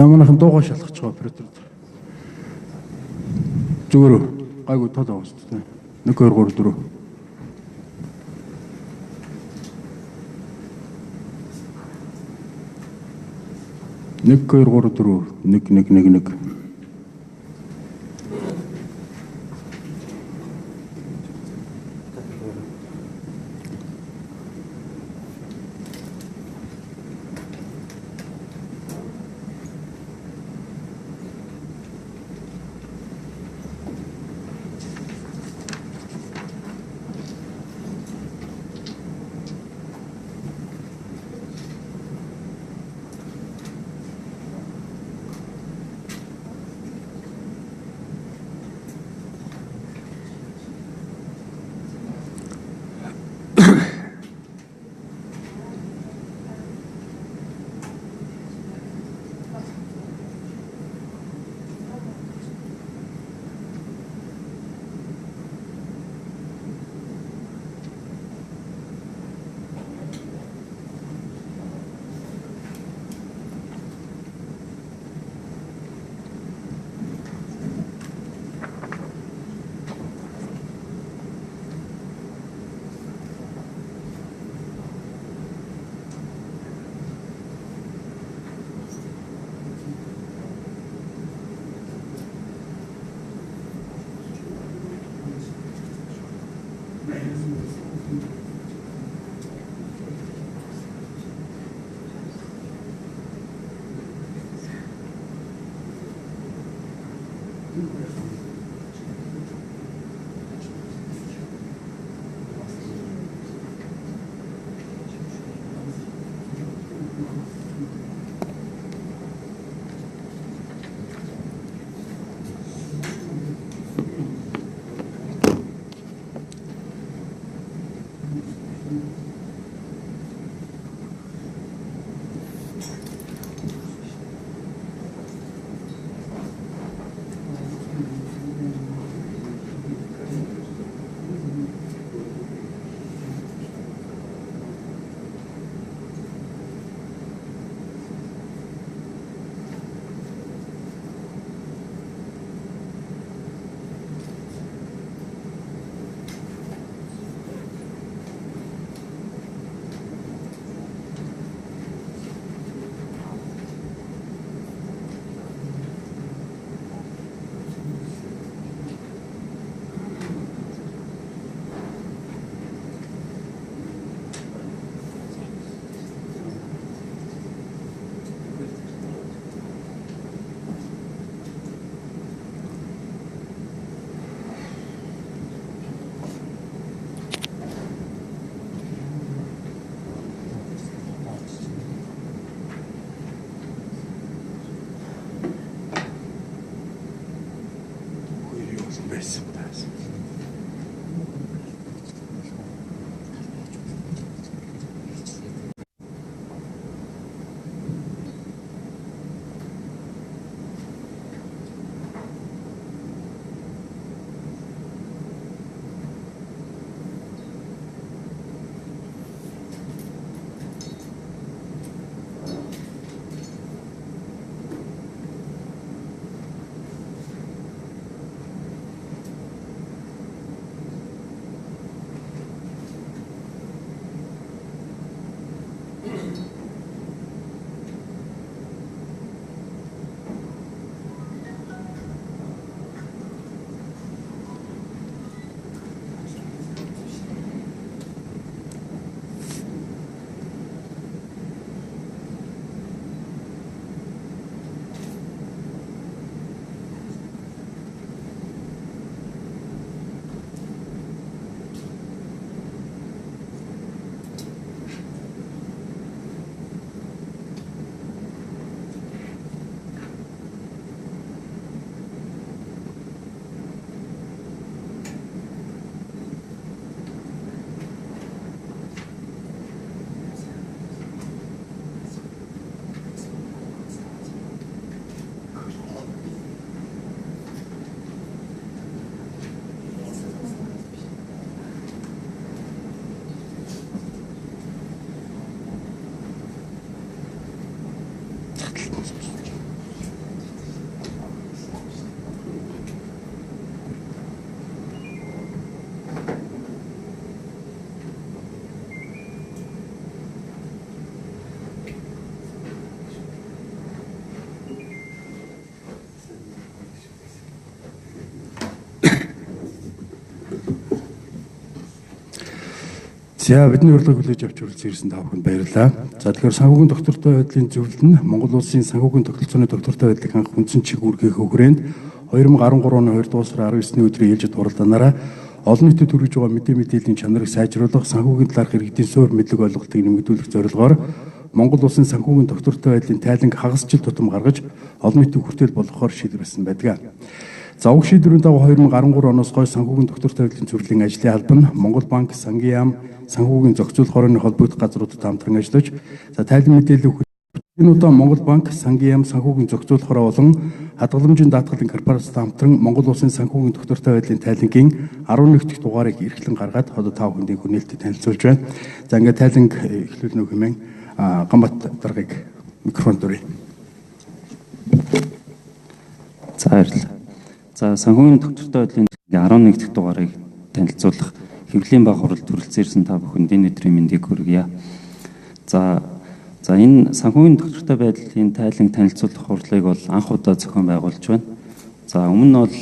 Манайхан дуугаа шалгах байгаа оператор. Зүгээр үү? Гайгүй тод байгаа шүү дээ. 1 2 3 4. 1 2 3 4 1 1 1 1. За, бидний урилгыг хүлээж авч хүрэлцэн ирсэн та бүхэнд баярлалаа. За, тэгэхээр санхүүгийн тогтвортой байдлын зөвлөл нь Монгол улсын санхүүгийн тогтолцооны тогтвортой байдлыг хангах үндсэн чиг үүргийнхээ хүрээнд 2013 оны 2 дугаар сарын 19-ний өдрийн ээлжит хуралдаанаараа олон нийтэд хүргэж байгаа мэдээллийн чанарыг сайжруулах, санхүүгийн талаарх иргэдийн суурь мэдлэг ойлголтыг нэмэгдүүлэх зорилгоор Монгол улсын санхүүгийн тогтвортой байдлын тайланг хагас жил тутам гаргаж олон нийтийн хүртээл болгохоор шийдвэрлэсэн байдаг. За, уг шийдвэрийн дагуу 2013 оноос хойш санхүүгийн тогтвортой байдлын зөвлөлийн ажлын алба нь Монгол банк, Сангийн яам, санхүүгийн зохицуулах хорооны холбогдох газруудад хамтран ажиллаж, за, тайлан мэдээлэл энэ удаа Монгол банк, Сангийн яам, санхүүгийн зохицуулах хороо болон хадгаламжийн даатгалын корпорацтай хамтран Монгол улсын санхүүгийн тогтвортой байдлын тайлангийн 11 дахь дугаарыг эрхлэн гаргаад одоо та бүхэндээ хүнээлтэд танилцуулж байна. За, ингээд тайланг эхлүүлнэ үү хэмээн Ганбат даргаыг микрофон дүрээ. За, баярлалаа. За, санхүүгийн тогтвортой байдлын 11 дахь дугаарыг танилцуулах хэвлэлийн баг хурал төрөлцөн ирсэн та бүхэнд энэ өдрийн мэндийг хүргье. За, энэ санхүүгийн тогтвортой байдлын тайлан танилцуулах хурлыг бол анх удаа зохион байгуулж байна. За, өмнө нь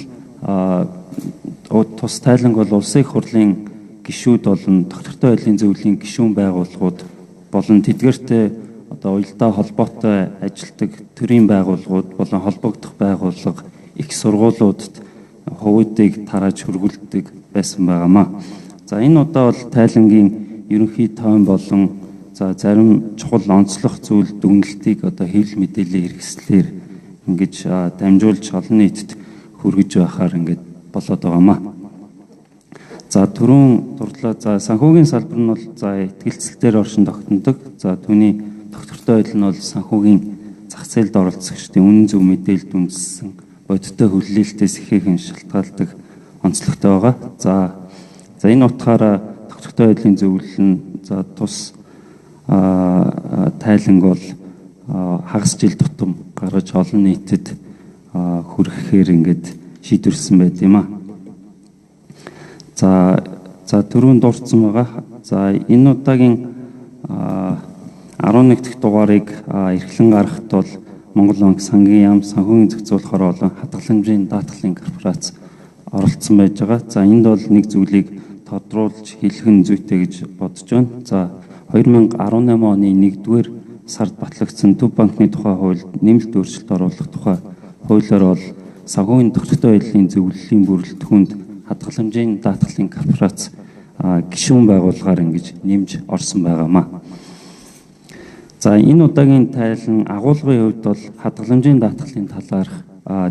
бол тус тайланг бол улсын их хурлын гишүүд болон тогтвортой байдлын зөвлөлийн гишүүн байгууллагууд болон тэдгээртэй одоо уялдаа холбоотой ажилтдаг төрийн байгууллагууд болон холбогдох байгууллага их сургуулиудад хувуудыг тарааж хөргүүлдэг байсан байгаамаа. За, энэ удаа бол тайлангийн ерөнхий тойм болон за зарим чухал онцлог зүйл дүгнэлтийг одоо хэвлэл мэдээллийн хэрэгслээр ингэж дамжуулж олон нийтэд хүргэж байхаар ингэж болоод байгаамаа. За, түрүүн дурдлаа. За, санхүүгийн салбар нь бол за итгэлцэл дээр оршин тогтнодог. За, түүний тогтвортой байдал нь бол санхүүгийн зах зээлд оролцогчдын үнэн зөв мэдээлэлд үндэссэн бодиттой хүлээлтээс ихээхэн шалтгаалдаг онцлогтой байгаа. За, энэ утгаараа тогтвортой байдлын зөвлөл нь за тус тайланг бол хагас жил тутам гаргаж олон нийтэд хүргэхээр ингээд шийдвэрлсэн байт юм а. За, түрүүн дурдсан байгаа. За, энэ удаагийн 11 дахь дугаарыг эрхлэн гаргахад бол Монгол банк, Сангийн яам, санхүүгийн зохицуулах хороо болон хадгаламжийн даатгалын корпорац оролцсон байж байгаа. За, энд бол нэг зүйлийг тодруулж хэлэх нь зүйтэй гэж бодож байна. За, 2018 оны 1-р сард батлагдсан Төв банкны тухай хуульд нэмэлт өөрчлөлт оруулах тухай хуулиар бол санхүүгийн тогтвортой байдлын зөвлөлийн бүрэлдэхүүнд хадгаламжийн даатгалын корпорац гишүүн байгууллагаар ингэж нэмж орсон байгаамаа. За, энэ удаагийн тайлан агуулгын хувьд бол хадгаламжийн даатгалын талаарх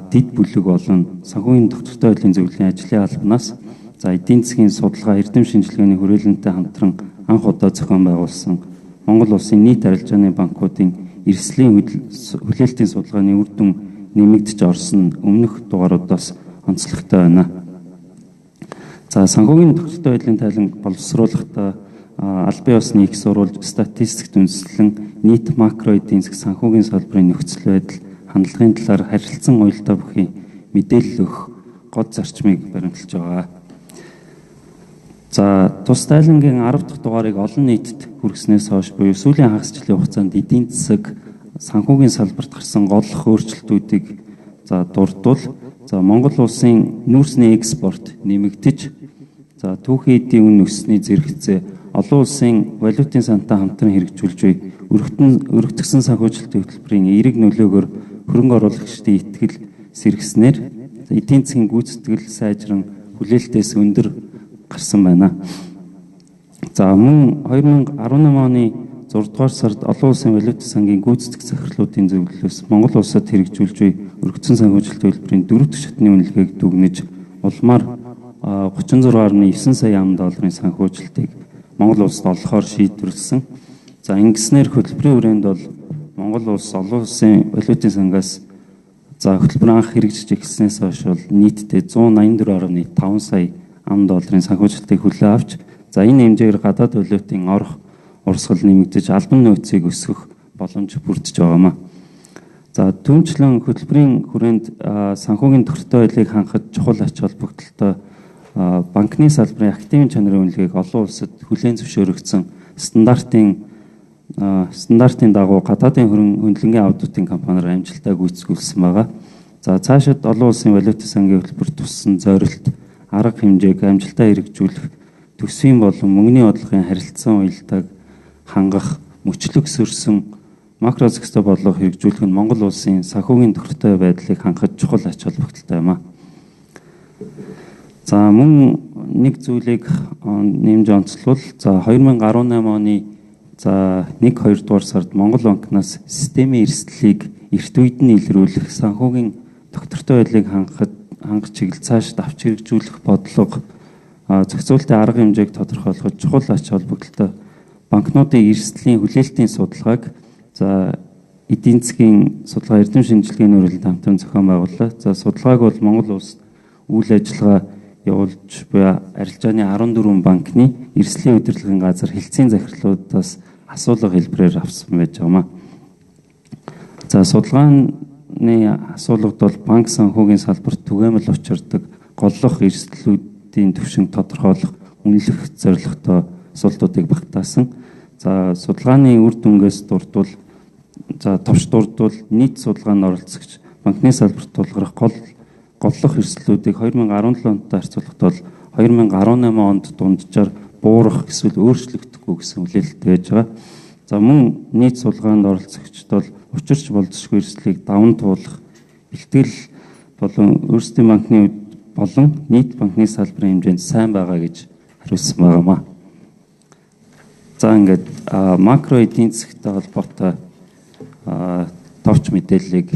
дэд бүлэг болон санхүүгийн тогтвортой байдлын зөвлөлийн ажлын албанаас за эдийн засгийн судалгаа эрдэм шинжилгээний хүрээлэнтэй хамтран анх удаа зохион байгуулсан Монгол улсын нийт арилжааны банкуудын эрсдлийн хүлээлтийн судалгааны үр дүн нэмэгдэж орсон өмнөх дугааруудаас онцлогтой байна. За, санхүүгийн тогтвортой байдлын тайлан боловсруулахдаа албан ёсны их сурвалж, статистикт үндэслэн нийт макро эдийн засаг санхүүгийн салбарын нөхцөл байдал хандлагын талаар харилцан уялдаа бүхий мэдээлэл өгөх гол зарчмыг баримталж байгаа. За, тус тайлангийн 10 дахь дугаарыг олон нийтэд хүргэснээс хойш буюу сүүлийн хагас жилийн хугацаанд эдийн засаг санхүүгийн салбарт гарсан голлох өөрчлөлтүүдийг за дурдвал за Монгол улсын нүүрсний экспорт нэмэгдэж, за түүхийн эдийн үн өссөний зэрэгцээ олон улсын валютын сантай хамтран хэрэгжүүлж буй өргөтгсөн санхүүжилтийн хөтөлбөрийн эерэг нөлөөгөөр хөрөнгө оруулагчдын итгэл сэргэснээр эдийн засгийн гүйцэтгэл сайжран хүлээлтээс өндөр гарсан байна. За, мөн 2018 оны 6 дугаар сард олон улсын валютын сангийн гүйцэтгэх захирлуудын зөвлөлөөс Монгол улсад хэрэгжүүлж буй өргөтсөн санхүүжилтийн хөтөлбөрийн 4 дахь шатны үнэлгээг дүгнэж улмаар 36.9 сая ам долларын санхүүжилтийг Монгол улсад олохоор шийдвэрлэсэн. За, ингэснээр хөтөлбөрийн хүрээнд бол Монгол улс олон улсын валютын сангаас за хөтөлбөр анх хэрэгжиж эхэлснээс хойш бол нийтдээ 184.5 сая ам долларын санхүүжилтийг хүлээн авч, за энэ хэмжээгээр гадаад валютын орох урсгал нэмэгдэж албан нөөцийг өсгөх боломж бүрдэж байгаамаа. За, түүнчлэн хөтөлбөрийн хүрээнд санхүүгийн тогтвортой байдлыг хангахад чухал ач холбогдолтой банкны салбарын активын чанарын үнэлгээг олон улсад хүлээн зөвшөөрөгдсөн стандартын дагуу гадаадын хөрөнгө хөндлөнгийн аудитын компаниар амжилттай гүйцэтгүүлсэн байгаа. За, цаашид олон улсын валютын сангийн хөтөлбөр туссан зорилт арга хэмжээг амжилттай хэрэгжүүлэх төсвийн болон мөнгөний бодлогын харилцан уялдааг хангах мөчлөг сөрсөн макро зохистой бодлого хэрэгжүүлэх нь Монгол улсын санхүүгийн тохиртой байдлыг хангахад чухал ач холбогдолтой юм а. За мөн нэг зүйлийг нэмж онцлвол за 2018 оны за 1 2 дугаар сард Монгол банкнаас системийн эрсдлийг эрт үед нь илрүүлэх санхүүгийн тогтвортой байдлыг хангах чиглэл цаашид авч хэрэгжүүлэх бодлого зохицуулалтын арга хэмжээг тодорхойлоход чухал ач холбогдолтой банкнуудын эрсдлийн хүлээлтийн судалгааг за эдийн засгийн судалгаа эрдэм шинжилгээний хүрээлэнд хамтран зохион байгууллаа. За судалгааг бол Монгол улс үйл ажиллагаа явуулж буй арилжааны 14 банкны эрсдлийн удирдлагын газар хэлтсийн захирлуудаас асуулга хэлбэрээр авсан байж байгаа юм а. За судалгааны асуулгад бол банк санхүүгийн салбарт түгээмэл учирдаг голлох эрсдлүүдийн түвшинг тодорхойлох, үнэлэх зорилготой асуултуудыг багтаасан. За судалгааны үр дүнгээс дурдвал за товч дурдвал нийт судалгаанд оролцогч банкны салбарт тулгарх голлох эрсдлүүдийг 2017 онтой харьцуулахад бол 2018 онд дунджаар буурах эсвэл өөрчлөгдөхгүй гэсэн хүлээлттэй байж байгаа. За мөн нийт судалгаанд оролцогчд бол учирч болзошгүй эрсдлийг даван туулах бэлтгэл болон өөрсдийн банкны болон нийт банкны салбарын хэмжээнд сайн байгаа гэж хариулсан байгаа маа. За ингээд макро эдийн засгтай холбоотой товч мэдээллийг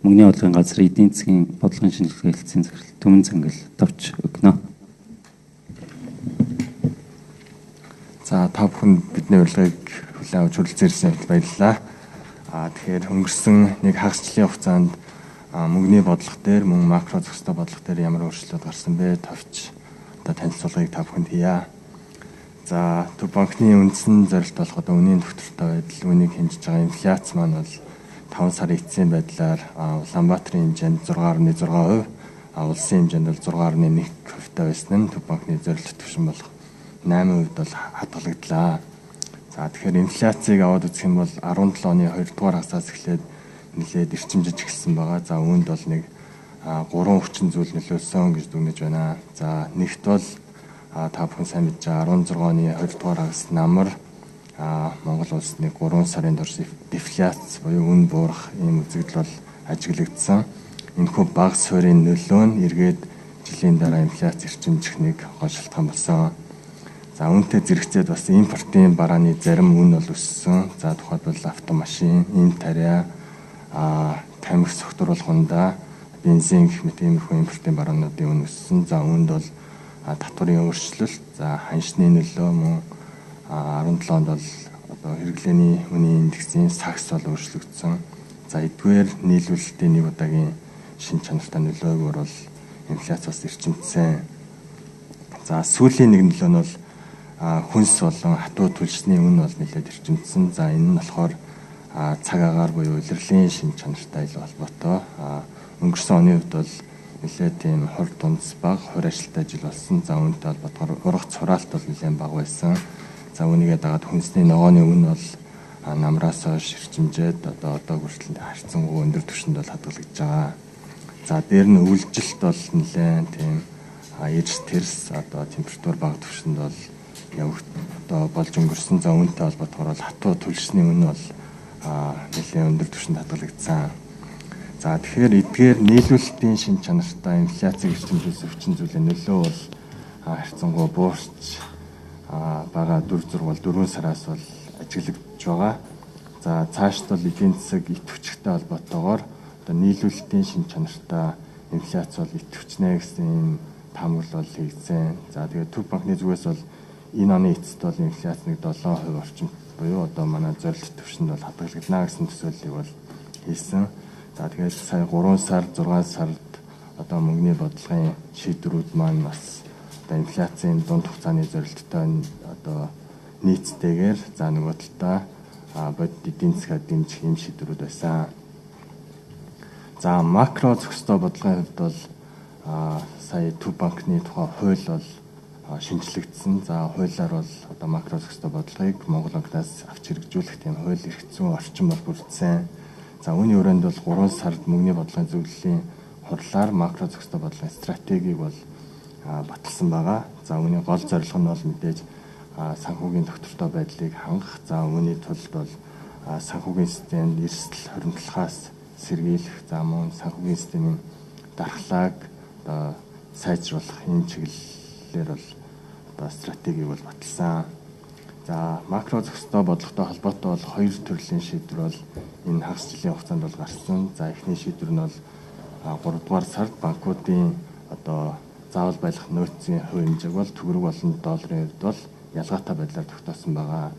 мөнгөний бодлогын газрын эдийн засгийн бодлогын шинжилгээ хэлтсийн захирал Түмэн Цангил товч өгнө. За та бүхэн бидний урилгыг хүлээн авч хүрэлцэн ирсэн баярлалаа. Тэгэхээр өнгөрсөн нэг хагас жилийн хугацаанд мөнгөний бодлого дээр мөн макро зохистой бодлого дээр ямар өөрчлөлт гарсан бэ? Товч одоо танилцуулгыг та бүхэнд хийе. За Төв банкны үндсэн зорилт болох одоо үнийн төвхтөртэй байдал, үүнийг хэмжиж байгаа инфляц маань бол 5 сарын эцсийн байдлаар Улаанбаатарын хэмжээнд 6.6%, улсын хэмжээнд бол 6.1% байсан нь Төв банкны зорилт түвшин болох 8% бол хадгалагдлаа. За тэгэхээр инфляцийг аваад үзэх юм бол 17 оны 2 дугаар хагасаас эхлээд нэлээд эрчимжиж эхэлсэн байгаа. За үүнд бол нэг 3 хүчин зүйл нөлөөлсөн гэж дүгнэж байна. За нэгт бол та бүхэн сайн мэдж байгаа 16 оны 2 дугаар хагас намар Монгол улс нэг 3 сарын турш дефляц буюу үн буурах ийм үзэгдэл бол ажиглагдсан. Энэхүү бага суурийн нөлөө нь эргээд жилийн дараа инфляц эрчимжих нэг гол шалтгаан болсон. За үүнтэй зэрэгцээд бас импортын барааны зарим үн бол өссөн. За тухайлбал автомашин, им тариа, тамхи согтууруулах бензин гэх мэт иймэрхүү импортын бараануудын үн өссөн. За үүнд бол татварын өөрчлөлт, за ханшны нөлөө мөн 17 онд бол одоо хэрэглээний үнийн индексийн сагс бол өөрчлөгдсөн. За эдгээр нийлүүлэлтийн нэг удаагийн шин чанартай нөлөөгөөр бол инфляц бас эрчимжсэн. За сүүлийн нэг нөлөө нь бол хүнс болон хатуу төлшний үн бол нэлээд эрчимжсэн. За энэ нь болохоор цаг агаар буюу улирлын шин чанартай илүү холбоотой. Өнгөрсөн оны хувьд бол нэлээд тийм хор дундс бага, хур ажилттай жил болсон. За үүнтэй холбоотойгоор ургац хураалт бол нэлээд бага байсан. За үүнийгээ дагаад хүнсний ногооны үн бол намраас хойш эрчимжээд одоо хүртэл харьцангуй өндөр түвшинд бол хадгалагдж байгаа. За дээр нь өвлжилт бол нэлээд тийм эрс тэрс одоо температур бага түвшинд бол одоо болж өнгөрсөн. За үүнтэй холбоотойгоор бол хатуу төлшний үн бол нэлээд өндөр түвшинд хадгалагдсан. За тэгэхээр эдгээр нийлүүлэлтийн шин чанартай инфляцийг эрчимжүүлсэн хүчин зүйлийн нөлөө бол харьцангуй буурч байгаа 4 6 бол 4 сараас бол ажиглагдж байгаа. За цаашд бол эдийн засаг идэвхжихтэй холбоотойгоор одоо нийлүүлэлтийн шин чанартай инфляц бол идэвхжнэ гэсэн ийм таамаглал бол хийгдсэн. За тэгээд Төв банкны зүгээс бол энэ оны эцэст бол инфляц нэг 7% орчим буюу одоо манай зорилт түвшинд бол хадгалагдана гэсэн төсөөллийг бол хийсэн. За тэгээд сая 3 сар 6 сард одоо мөнгөний бодлогын шийдвэрүүд маань бас одоо инфляцийн дунд хугацааны зорилттой одоо нийцтэйгээр за нөгөө талдаа бодит эдийн засгаа дэмжих юм шийдвэрүүд байсан. За макро зохистой бодлогын хувьд бол сая Төв банкны тухай хууль бол шинэчлэгдсэн. За хуулиар бол одоо макро зохистой бодлогыг Монгол банкнаас авч хэрэгжүүлэх тийм хууль эрх зүйн орчин бол бүрдсэн. За үүний өрөөнд бол 3 сард мөнгөний бодлогын зөвлөлийн хурлаар макро зохистой бодлогын стратегийг бол баталсан байгаа. За үүний гол зорилго нь бол мэдээж санхүүгийн тогтвортой байдлыг хангах. За үүний тулд бол санхүүгийн системд эрсдэл хоригдлохаас сэргийлэх, за мөн санхүүгийн системийн дархлааг одоо сайжруулах ийм чиглэлээр бол одоо стратегийг бол баталсан. За макро зохистой бодлоготой холбоотой бол хоёр төрлийн шийдвэр бол энэ хагас жилийн хугацаанд бол гарсан. За эхний шийдвэр нь бол 3 дугаар сард банкуудын одоо заавал байлгах нөөцийн хувь хэмжээг бол төгрөг болон долларын хувьд бол ялгаатай байдлаар тогтоосон байгаа.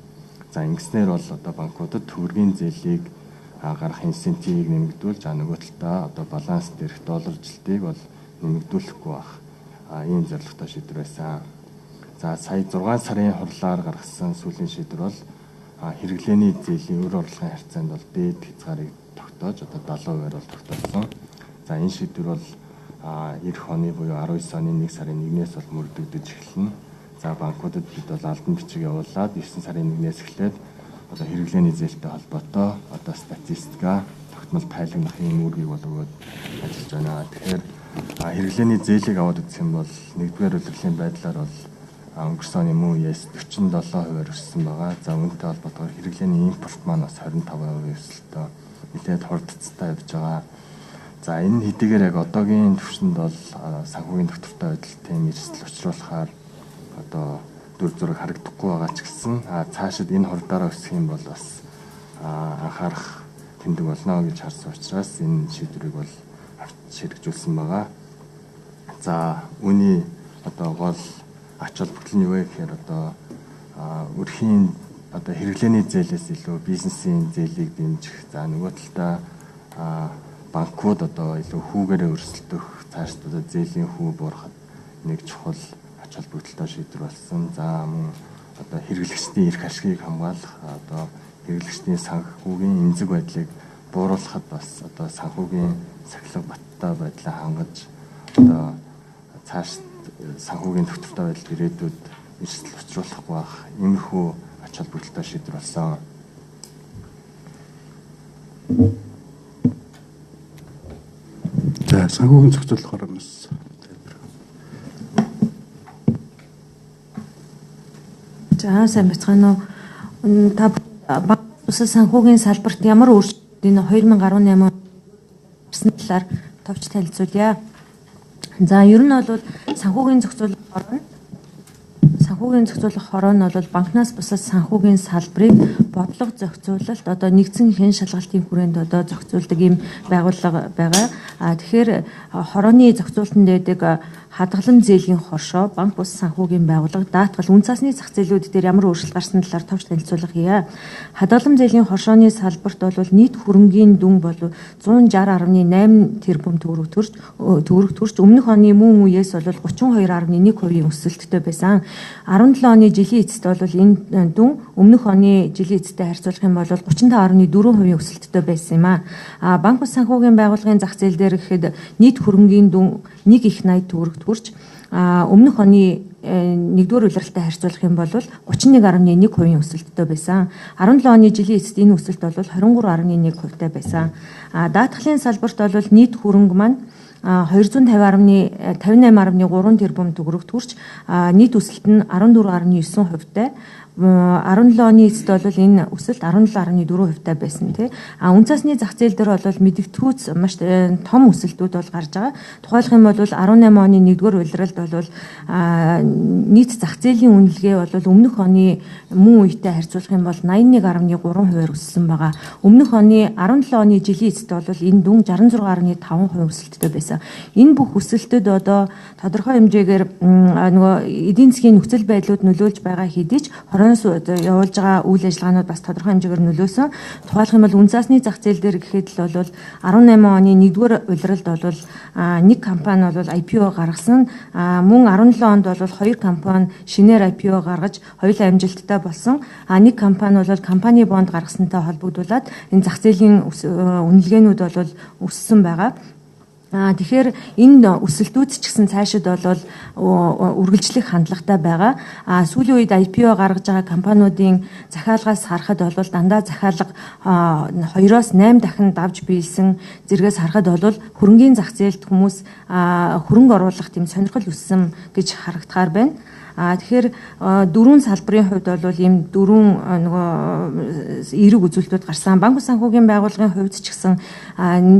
За ингэснээр бол одоо банкудад төгрөгийн зээлийг гаргах инсентивийг нэмэгдүүлж, нөгөө талдаа одоо баланс дээрх долларжилтыг бол нэмэгдүүлэхгүй байх ийм зорилготой шийдвэр байсан. За сая 6 сарын хурлаар гаргасан сүүлийн шийдвэр бол хэрэглээний зээлийн үр орлогын харьцаанд бол дээд хязгаарыг тогтоож одоо 70%-аар бол тогтоосон. За энэ шийдвэр бол ирэх оны буюу 19 оны 1 сарын 1-ээс бол мөрдөгдөж эхэлнэ. За банкудад бид бол албан бичиг явуулаад 9 сарын 1-ээс эхлээд одоо хэрэглээний зээлтэй холбоотой одоо статистика, тогтмол тайлагнах ийм үүргийг бол өгөөд ажиллаж байна. Тэгэхээр хэрэглээний зээлийг аваад үзэх юм бол 1-р улирлын байдлаар бол өнгөрсөн оны мөн үеэс 47%-аар өссөн байгаа. За үүнтэй холбоотойгоор хэрэглээний импорт маань бас 25% өсөлтөө нэлээд хурдцтай явж байгаа. За энэ хэдийгээр яг одоогийн түвшинд бол санхүүгийн тогтвортой байдал тийм эрсдэл учруулахаар одоо дүр зураг харагдахгүй байгаа ч гэсэн цаашид энэ хурдаараа өсөх юм бол бас анхаарах тэмдэг болно гэж харсан учраас энэ шийдвэрийг бол авч хэрэгжүүлсэн байгаа. За үүний одоо гол ач холбогдол нь юу вэ гэхээр одоо өрхийн одоо хэрэглээний зээлээс илүү бизнесийн зээлийг дэмжих, за нөгөө талдаа банкуд одоо илүү хүүгээрээ өрсөлдөх, цаашд одоо зээлийн хүү буурахад нэг чухал ач холбогдолтой шийдвэр болсон. За мөн одоо хэрэглэгчдийн эрх ашигыг хамгаалах, одоо хэрэглэгчдийн санхүүгийн эмзэг байдлыг бууруулахад бас одоо санхүүгийн сахилга баттай байдлаа хангаж одоо цааш санхүүгийн тогтвортой байдалд ирээдүйд эрсдэл учруулахгүй байх иймэрхүү ач холбогдолтой шийдвэр болсон. За санхүүгийн зохицуулах хороноос. За сайн байцгаана уу. Та банк бусад санхүүгийн салбарт ямар өөрчлөлт энэ 2018 гарсан талаар товч танилцуулъя. За ер нь бол санхүүгийн зохицуулах хороо нь бол банкнаас бусад санхүүгийн салбарыг бодлого зохицуулалт одоо нэгдсэн хэн шалгалтын хүрээнд одоо зохицуулдаг ийм байгууллага байгаа. А тэгэхээр хорооны зохицуултанд байдаг хадгалан зээлийн хоршоо, банк бус санхүүгийн байгууллага, даатгал, үн цаасны зах зээлүүд дээр ямар өөрчлөлт гарсан талаар товч танилцуулга хийе. Хадгалан зээлийн хоршооны салбарт бол нийт хөрөнгийн дүн бол 160.8 тэрбум төгрөг төрч өмнөх оны мөн үеэс бол 32.1% өсөлттэй байсан. 17 оны жилийн эцэст бол энэ дүн өмнөх оны жилийн эцэсттэй харьцуулах юм бол 35.4% өсөлттэй байсан юм а. Банк бус санхүүгийн байгууллагын зах зээл дээр гэхэд нийт хөрөнгийн дүн 1.80 төгрөг төрч өмнөх оны 1-р улиралтай харьцуулах юм бол 31.1% өсөлттэй байсан. 17 оны жилийн эцэст энэ өсөлт бол 23.1%-тай байсан. Даатгалын салбарт бол нийт хөрөнгө маань 258.3 тэрбум төгрөг төрч нийт өсөлт нь 14.9%-тай. 17 оны эцэст бол энэ өсөлт 17.4%-тай байсан тий. А үн цасны зах зээл дээр бол мэдэгдэхүйц маш том өсөлтүүд бол гарч байгаа. Тухайлах юм бол 18 оны 1-р улиралд бол нийт зах зээлийн үнэлгээ бол өмнөх оны мөн үетэй харьцуулах юм бол 81.3%-аар өссөн байгаа. Өмнөх оны 17 оны жилийн эцэст бол энэ дүн 66.5% өсөлттэй байсан. Энэ бүх өсөлтөд одоо тодорхой хэмжээгээр нөгөө эдийн засгийн нөхцөл байдлууд нөлөөлж байгаа хэдий ч явуулж байгаа үйл ажиллагаанууд бас тодорхой хэмжээгээр нөлөөсөн. Тухайлах юм бол үн цаасны зах зээл дээр гэхэд л бол 18 оны 1-р улиралд бол нэг компани бол IPO гаргасан. Мөн 17 онд бол хоёр компани шинээр IPO гаргаж хоёулаа амжилттай болсон. Нэг компани бол компани бонд гаргасантай холбогдуулаад энэ зах зээлийн үнэлгээнүүд бол өссөн байгаа. Тэгэхээр энэ өсөлтүүд ч гэсэн цаашид бол үргэлжлэх хандлагатай байгаа. Сүүлийн үед IPO гаргаж байгаа компаниудын захиалгаас харахад бол дандаа захиалга 2-оос 8 дахин давж биелсэн зэргээс харахад бол хөрөнгийн зах зээлд хүмүүс хөрөнгө оруулах тийм сонирхол өссөн гэж харагдахаар байна. Тэгэхээр дөрвөн салбарын хувьд бол ийм дөрвөн нөгөө эерэг үзүүлэлтүүд гарсан. Банк санхүүгийн байгууллагын хувьд ч гэсэн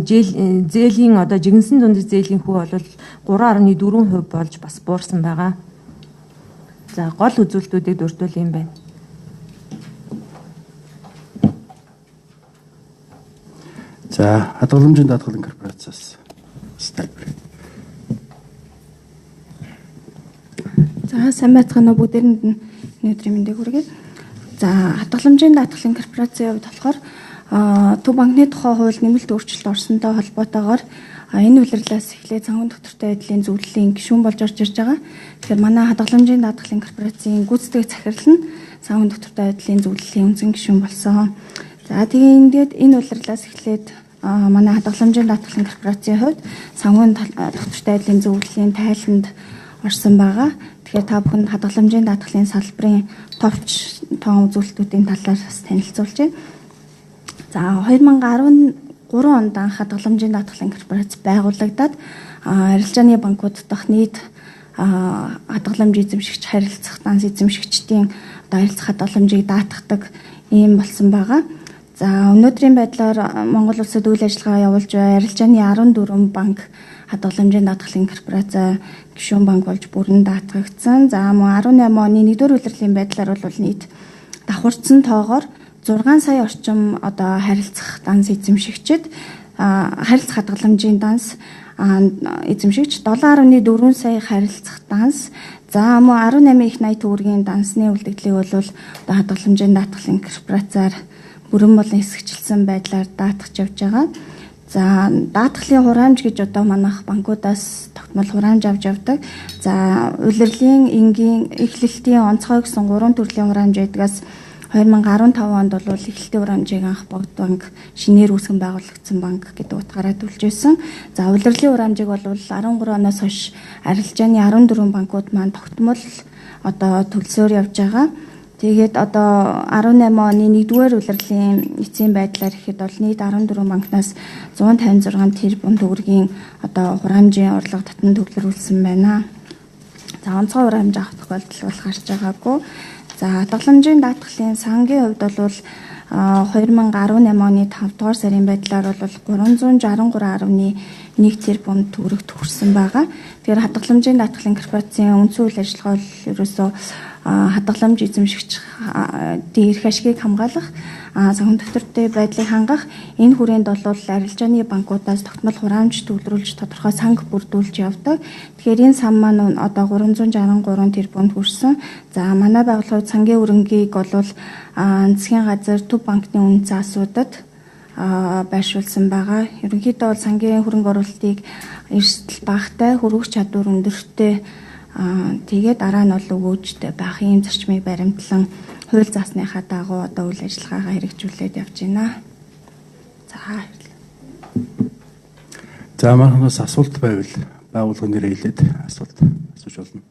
зээлийн одоо жигнэсэн дундаж зээлийн хүү бол 3.4% болж бас буурсан байгаа. За гол үзүүлэлтүүдийг дурдвал юм байна. За хадгаламжийн даатгалын корпорациас тайлбар. За сайн байцгаана уу, бүгдээрэнд нь өнөөдрийн мэндийг хүргэе. За хадгаламжийн даатгалын корпорацийн хувьд болохоор Төв банкны тухай хууль нэмэлт өөрчлөлт орсонтой холбоотойгоор энэ улирлаас эхлээд санхүүгийн доктортой байдлын зөвлөлийн гишүүн болж орж ирж байгаа. Тэгэхээр манай хадгаламжийн даатгалын корпорацийн гүйцэтгэх захирал нь санхүүгийн доктортой байдлын зөвлөлийн үндсэн гишүүн болсон. За тэгээ ингээд энэ улирлаас эхлээд манай хадгаламжийн даатгалын корпорацийн хувьд санхүүгийн доктортой байдлын зөвлөлийн тайланд орсон байгаа. Тэгэхээр та бүхэнд хадгаламжийн даатгалын салбарын товч тоон үзүүлэлтүүдийн талаар бас танилцуулж байна. За 2013 онд анх хадгаламжийн даатгалын корпорац байгуулагдаад арилжааны банкуд дахь нийт хадгаламж эзэмшигч, харилцах данс эзэмшигчдийн одоо харилцах хадгаламжийг даатгадаг ийм болсон байгаа. За өнөөдрийн байдлаар Монгол улсад үйл ажиллагаа явуулж байгаа арилжааны 14 банк хадгаламжийн даатгалын корпорац гишүүн банк болж бүрэн даатгагдсан. За мөн 18 оны 1-р улирлын байдлаар бол нийт давхарцсан тоогоор 6 сая орчим одоо харилцах данс эзэмшигчид, харилцах хадгаламжийн данс эзэмшигч 7.4 сая харилцах данс, за мөн 18 их 80 төгрөгийн дансны үлдэгдлийг бол одоо хадгаламжийн даатгалын корпорацаар бүрэн болон хэсэгчилсэн байдлаар даатгах явж байгаа. За даатгалын хураамж гэж одоо манайх банкудаас тогтмол хураамж авч явдаг. За улирлын, энгийн, эхлэлтийн онцгой гэсэн 3 төрлийн хураамж байдгаас 2015 онд бол эхлэлтийн хураамжийг анх Богд банк шинээр үүсгэн байгуулагдсан банк гэдэг утгаараа төлж байсан. За улирлын хураамжийг бол 13 оноос хойш арилжааны 14 банкуд маань тогтмол одоо төлсөөр явж байгаа. Тэгээд одоо 18 оны 1-р улирлын эцсийн байдлаар ихэд бол нийт 14 банкнаас 156 тэрбум төгрөгийн одоо хураамжийн орлого татан төвлөрүүлсэн байна. За онцгой хураамж авах тохиолдол бол гарч байгаагүй. За хадгаламжийн даатгалын сангийн хувьд бол 2018 оны 5 дугаар сарын байдлаар бол 363.1 тэрбум төгрөг төгссөн байгаа. Тэгэхээр хадгаламжийн даатгалын корпорацийн үндсэн үйл ажиллагаа бол ерөөсөө хадгаламж эзэмшигч эрх ашигыг хамгаалах, санхүү доктортой байдлыг хангах, энэ хүрээнд бол арилжааны банкудаас тогтмол хураамж төвлөрүүлж тодорхой санг бүрдүүлж явдаг. Тэгэхээр энэ сан маань одоо 363 тэрбумд хүрсэн. За манай байгууллагын сангийн өрөнгийг бол засгийн газар, Төв банкны үнэ заасуудад байршуулсан байгаа. Ерөнхийдөө бол сангийн хөрөнгө оруулалтыг эрсдэл багатай, хөрвөх чадвар өндөртэй, тэгээд дараа нь бол өгөөжтэй байх ийм зарчмыг баримтлан хууль заасныхаа дагуу одоо үйл ажиллагаагаа хэрэгжүүлээд явж байна. За баярлалаа. За манайхаас асуулт байвал байгууллагын нэрээр хэлээд асуулт асууж болно.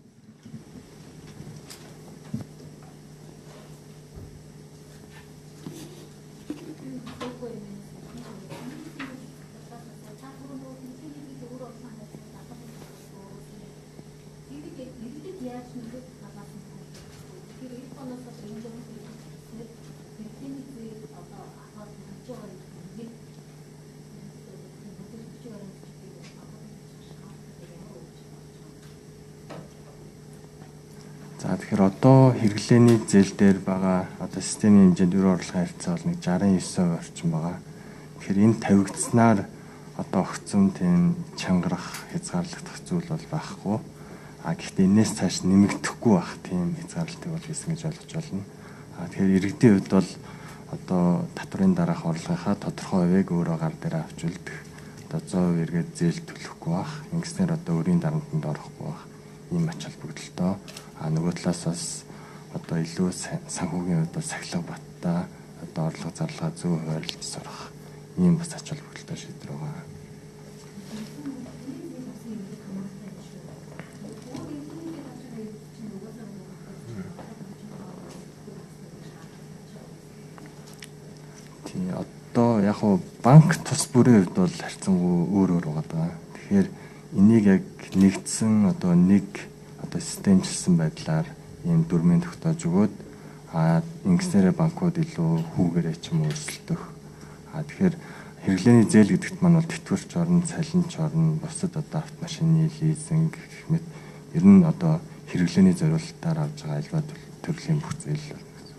За тэгэхээр одоо хэрэглээний зээл дээр байгаа одоо системийн хэмжээнд өрөө орлогын харилцаа бол нэг 69% орчим байгаа. Тэгэхээр энэ тавигдсанаар одоо огцом тийм чангарах, хязгаарлагдах зүйл бол байхгүй. А гэхдээ энэс цааш нэмэгдэхгүй байх тийм хязгаарлалтыг бол хийсэн гэж ойлгож байна. А тэгэхээр иргэдийн хувьд бол одоо татварын дараах орлогынхаа тодорхой хувийг өөрөө гар дээр авч үлдэх, одоо 100% эргээд зээл төлөхгүй байх, ингэснээр одоо өрийн дарамтанд орохгүй байх ийм ач холбогдолтой. А нөгөө талаас бас одоо илүү санхүүгийн хувьд бол сахилга баттай одоо орлого зарлага зөв хуваарлаж сурах ийм бас ач холбогдолтой шийдвэр байгаа. Яг хуу банк тус бүрийн хувьд бол харьцангуй өөр өөр байгаа. Тэгэхээр энийг яг нэгдсэн одоо нэг одоо системчилсэн байдлаар ийм дүрмийн тогтоож өгөөд ингэснээрээ банкуд илүү хүүгээрээ ч юм уу өрсөлдөх. Тэгэхээр хэрэглээний зээл гэдэгт маань бол тэтгэврч орно, цалинч орно, бусад одоо автомашины лизинг гэх мэт ер нь одоо хэрэглээний зориулалтаар авж байгаа альва төрлийн бүх зээл болно гэсэн.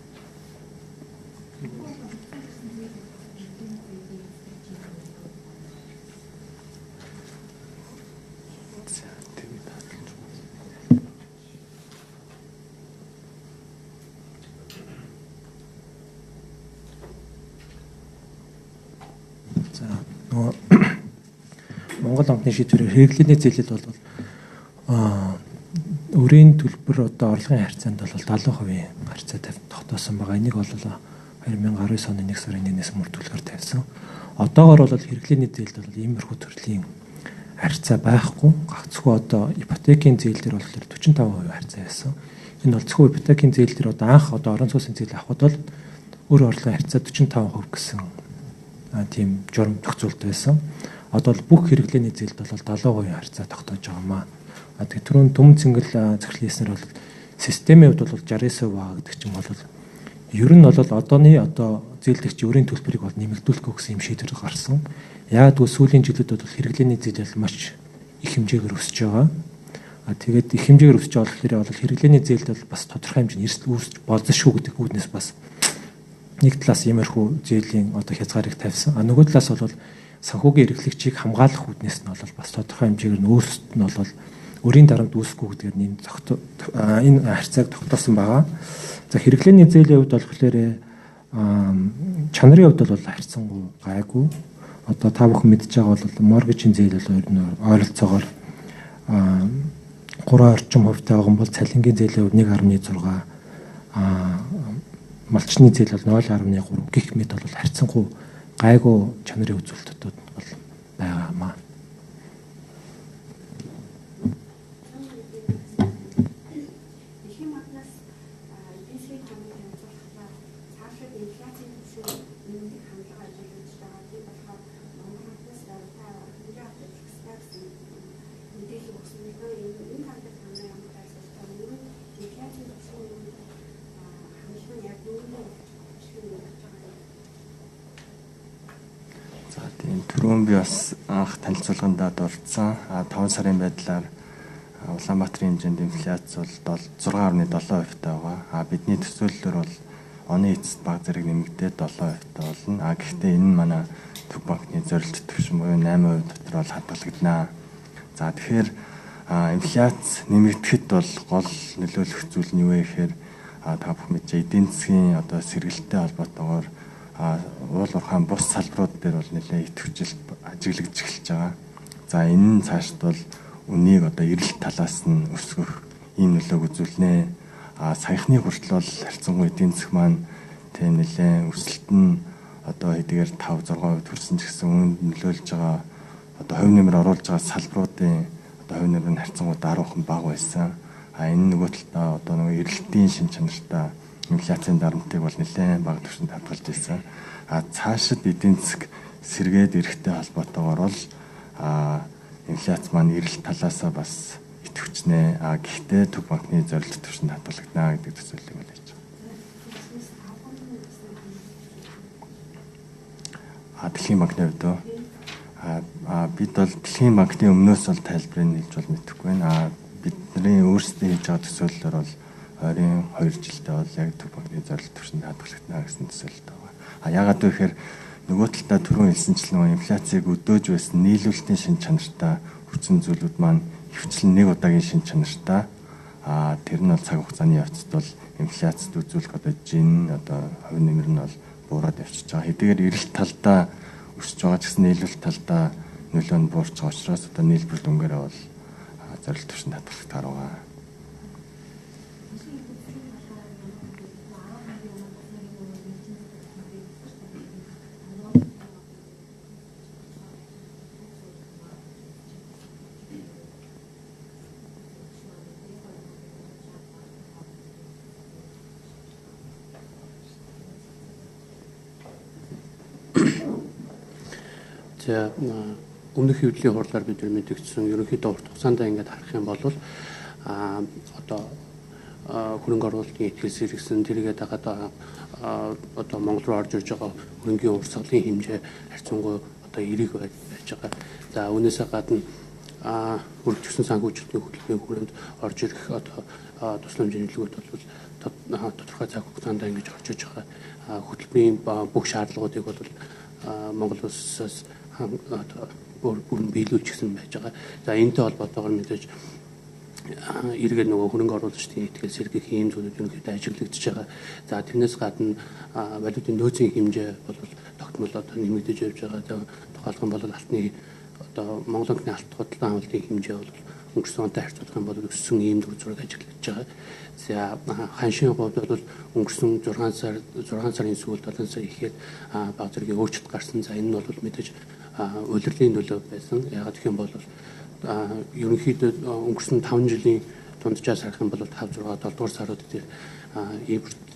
За нөгөө Монгол банкны шийдвэрээр хэрэглээний зээлэл бол өрийн төлбөр одоо орлогын харьцаанд бол 70% харьцаа тогтоосон байгаа. Энийг бол 2019 оны 1 сарын 1-ээс мөрдүүлэхээр тавьсан. Одоогор бол хэрэглээний зээлд бол иймэрхүү төрлийн харьцаа байхгүй. Гагцхүү одоо ипотекийн зээл дээр болохоор 45% харьцаа байсан. Энэ бол зөвхөн ипотекийн зээл дээр одоо анх одоо орон сууцны зээл авахд бол өр орлогын харьцаа 45% гэсэн тийм журам зохицуулт байсан. Одоо бол бүх хэрэглээний зээлд бол 70% харьцаа тогтоож байгаа маа. Тэгээ түрүүн Түмэн цэнгэл захирал хийснээр бол системийн хувьд бол 69% байгаа гэдэг чинь бол ер нь бол одооны одоо зээлдэгч өрийн төлбөрийг бол нэмэгдүүлэх гэсэн юм шийдвэр гарсан. Яг гэвэл сүүлийн жилүүд бол хэрэглээний зээл маш их хэмжээгээр өсөж байгаа. Тэгээд их хэмжээгээр өсөж байгаа болохоор бол хэрэглээний зээлд бол бас тодорхой хэмжээний эрсдэл үүсч болзошгүй гэдэг үүднээс бас нэг талаас иймэрхүү зээлийн одоо хязгаарыг тавьсан. Нөгөө талаас бол санхүүгийн эрхлэгчийг хамгаалах үүднээс нь бол бас тодорхой хэмжээгээр нь өөрсдөд нь бол өрийн дарамт үүсэхгүй гэдгээр энэ харьцааг тогтоосон байгаа. За хэрэглээний зээлийн хувьд болохоор чанарын хувьд бол харьцангуй гайгүй. Одоо та бүхэн мэдж байгаа бол моргижийн зээл бол ер нь ойролцоогоор 3 орчим хувьтай байгаа бол цалингийн зээлийн хувьд 1.6, малчны зээл бол 0.3 гэх мэт бол харьцангуй гайгүй чанарын үзүүлэлтүүд бол байгаа маа. За тийм түрүүн би бас анх танилцуулгандаа дурдсан. 5 сарын байдлаар Улаанбаатарын хэмжээнд инфляц бол 6.7% байгаа. Бидний төсөөллөөр бол оны эцэст бага зэрэг нэмэгдээд 7% болно. Гэхдээ энэ нь манай Төв банкны зорилт түвшин буюу 8% дотор бол хадгалагдана. За тэгэхээр инфляц нэмэгдэхэд бол гол нөлөөлөх зүйл нь юу вэ гэхээр та бүхэн мэдж эдийн засгийн одоо сэргэлттэй холбоотойгоор уул уурхайн бус салбарууд дээр бол нэлээд идэвхжил ажиглагдж эхэлж байгаа. За энэ нь цаашд бол үнийг одоо эрэлт талаас нь өсгөх ийм нөлөөг үзүүлнэ. Саяхны хүртэл бол харьцангуй эдийн засаг маань тийм нэлээд өсөлт нь одоо хэдийгээр 5 6% төрсөн ч гэсэн үүнд нөлөөлж байгаа одоо хувь нэмэр оруулж байгаа салбаруудын одоо хувь нэмэр нь харьцангуй даруухан бага байсан. Энэ нөгөө талдаа одоо нөгөө эрэлтийн шин чанартай инфляцийн дарамтыг бол нэлээд бага түвшинд хадгалж ирсэн. Цаашид эдийн засаг сэргээд эрэхтэй холбоотойгоор бол инфляц маань эрэлт талаасаа бас идэвхжнэ. Гэхдээ Төв банкны зорилт түвшинд хадгалагдана гэдэг төсөөллийг бол хийж байгаа. Дэлхийн банкны хувьд үү? Бид бол Дэлхийн банкны өмнөөс бол тайлбарыг хэлж бол мэдэхгүй байна. Бидний өөрсдийн хийж байгаа төсөөллөөр бол ойрын 2 жилдээ бол яг Төв банкны зорилт түвшинд хадгалагдана гэсэн төсөөлөлт байгаа. Яагаад вэ гэхээр нөгөө талдаа түрүүн хэлсэнчлэн инфляцийг өдөөж байсан нийлүүлэлтийн шин чанартай хүчин зүйлүүд маань хөвчлэн нэг удаагийн шин чанартай. Тэр нь бол цаг хугацааны явцад бол инфляцид үзүүлэх одоо жин одоо хувь нэмэр нь бол буураад явчихж байгаа. Хэдийгээр эрэлт талдаа өсөж байгаа ч гэсэн нийлүүлэлт талдаа нөлөө нь буурч байгаа учраас одоо нийлбэр дүнгээрээ бол зорилт түвшинд хадгалагдахаар байгаа. За, өмнөх хэвлэлийн хурлаар бид нар мэдэгдсэн, ерөнхийдөө урт хугацаанд ингээд харах юм бол одоо хөрөнгө оруулалтын ихтгэл сэргэсэн, тэрийгээ дагаад одоо Монгол руу орж ирж байгаа хөрөнгийн урсгалын хэмжээ харьцангуй одоо эерэг байж байгаа. За, үүнээсээ гадна өргөжсөн санхүүжилтийн хөтөлбөрийн хүрээнд орж ирэх одоо тусламжийн нөлөөгүүд бол тодорхой цаг хугацаанд ингэж орж иж байгаа. Хөтөлбөрийн бүх шаардлагуудыг бол Монгол улсаас одоо бүрэн биелүүлчихсэн байж байгаа. За, энэтэй холбоотойгоор мэдээж эргээд нөгөө хөрөнгө оруулагчдын ихтгэл сэргийх ийм зүйлүүд ерөнхийдөө ажиглагдчихж байгаа. За, тэрнээс гадна валютын нөөцийн хэмжээ бол тогтмол одоо нэмэгдэж явж байгаа. За, тухайлах юм бол алтны одоо Монгол банкны алт худалдан авалтын хэмжээ бол өнгөрсөн онтой харьцуулах юм бол өссөн ийм дүр зураг ажиглагдж байгаа. За, ханшийн хувьд бол өнгөрсөн 6 сарын сүүлд 7 сар ихэд баг зэргийн өөрчлөлт гарсан. За, энэ нь бол мэдээж улирлын нөлөө байсан. Яагаад гэх юм бол ерөнхийдөө өнгөрсөн 5 жилийн дунджаас харах юм бол 5, 6, 7 дугаар сарууд дээр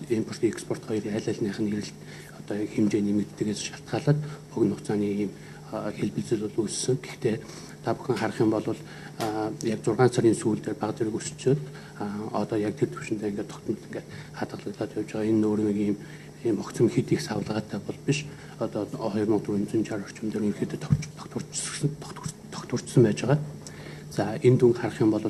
импорт, экспорт хоёрын аль альных нь эрэлт одоо хэмжээ нэмэгддэгээс шалтгаалаад богино хугацааны ийм хэлбэлзэл бол үүссэн. Гэхдээ та бүхэн харах юм бол яг 6 сарын сүүлд дээр баг зэрэг өсчөөд одоо яг тэр түвшиндээ ингээд тогтмол ингээд хадгалагдаад явж байгаа. Энэ өөр нэг ийм огцом хэд их савлгаатай бол биш. Одоо 2460 орчим дээр ерөнхийдөө тогтворчсон байж байгаа. За, энэ дүнг харах юм бол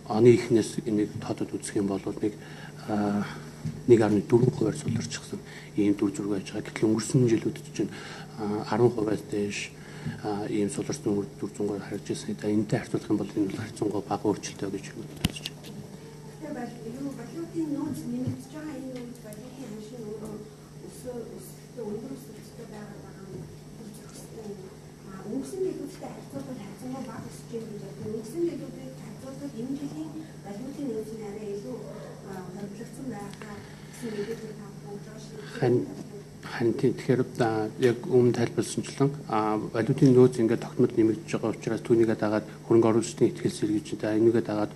оны эхнээс энийг тоодод үзэх юм бол нэг 1.4%-аар суларчихсан ийм дүр зураг байж байгаа. Гэтэл өнгөрсөн жилүүдэд чинь 10%-аас дээш ийм суларсан дүр зураг харагдаж байсан. За, энэтэй харьцуулах юм бол энэ бол харьцангуй бага өөрчлөлтөө гэж үзэж байна. Тэгэхээр валютын нөөц нэмэгдэж байгаа энэ үед валютын ханшийн өөрөө өсөлтөө өндөр өсөлттэй байгаа юм бүр зохистой юм. Өнгөрсөн жилүүдтэй харьцуулбал харьцангуй бага өсөж байгаа гэж байна. Өнгөрсөн жилүүдэд харьцуулбал энэ жилийн валютын нөөц нь арай илүү хоригдлогдсон байхаа гэсэн мэдээлэл та бүхэн өгч байгаа. Харин тэгэхээр яг өмнө тайлбарласанчлан валютын нөөц ингээд тогтмол нэмэгдэж байгаа учраас түүнийгээ дагаад хөрөнгө оруулалтын ихтгэл сэргийж, за энийгээ дагаад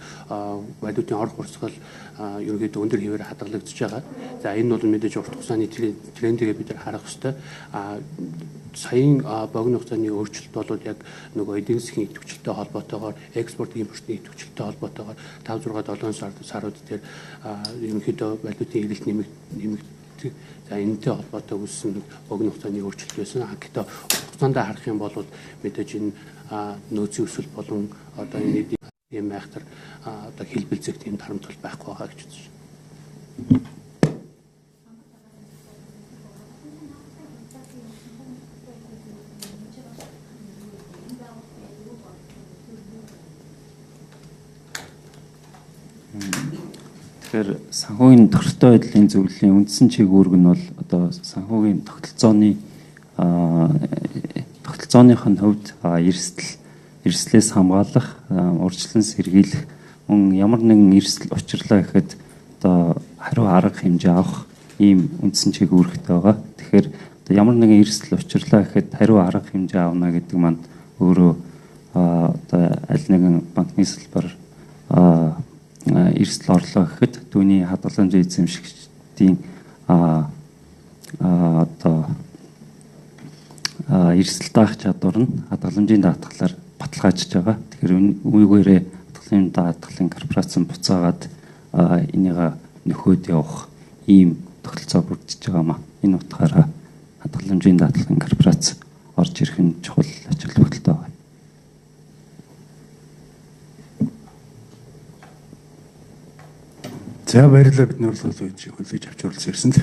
валютын орох урсгал ерөнхийдөө өндөр хэвээр хадгалагдчихж байгаа. За, энэ бол мэдээж урт хугацааны трендийг бид нар харах ёстой. Саяын богино хугацааны өөрчлөлт бол яг нөгөө эдийн засгийн идэвхжлэлтэй холбоотойгоор, экспорт импортын идэвхжлэлтэй холбоотойгоор 5, 6, 7 сарууд дээр ерөнхийдөө валютын эрэлт нэмэгддэг. За, энэтэй холбоотой үүссэн богино хугацааны өөрчлөлт байсан. Гэхдээ урт хугацаанд харах юм бол мэдээж энэ нөөцийн өсөлт болон одоо энэ ийм айхтар одоо хэлбэлзэх тийм тарамт бол байхгүй байгаа гэж үзэж байна. Тэгэхээр санхүүгийн тохиролтой байдлын зөвлөлийн үндсэн чиг үүрэг нь бол одоо санхүүгийн тогтолцооных нь хувьд эрсдлээс хамгаалах, урьдчилан сэргийлэх, мөн ямар нэгэн эрсдэл учирлаа гэхэд одоо хариу арга хэмжээ авах ийм үндсэн чиг үүрэгтэй байгаа. Тэгэхээр одоо ямар нэгэн эрсдэл учирлаа гэхэд хариу арга хэмжээ авна гэдэг маань өөрөө одоо аль нэгэн банкны салбар эрсдэл орлоо гэхэд түүний хадгаламжийн эзэмшигчдийн одоо эрсдэл даах чадвар нь хадгаламжийн даатгалаар баталгаажиж байгаа. Тэгэхээр үүгээрээ хадгаламжийн даатгалын корпорац буцаагаад энийгээ нөхөөд явах ийм тогтолцоо бүрдэж байгаа маа. Энэ утгаараа хадгаламжийн даатгалын корпорац орж ирэх нь чухал ач холбогдолтой байна. За, баярлалаа, бидний урилгыг хүлээж авч оролцсон ирсэнд.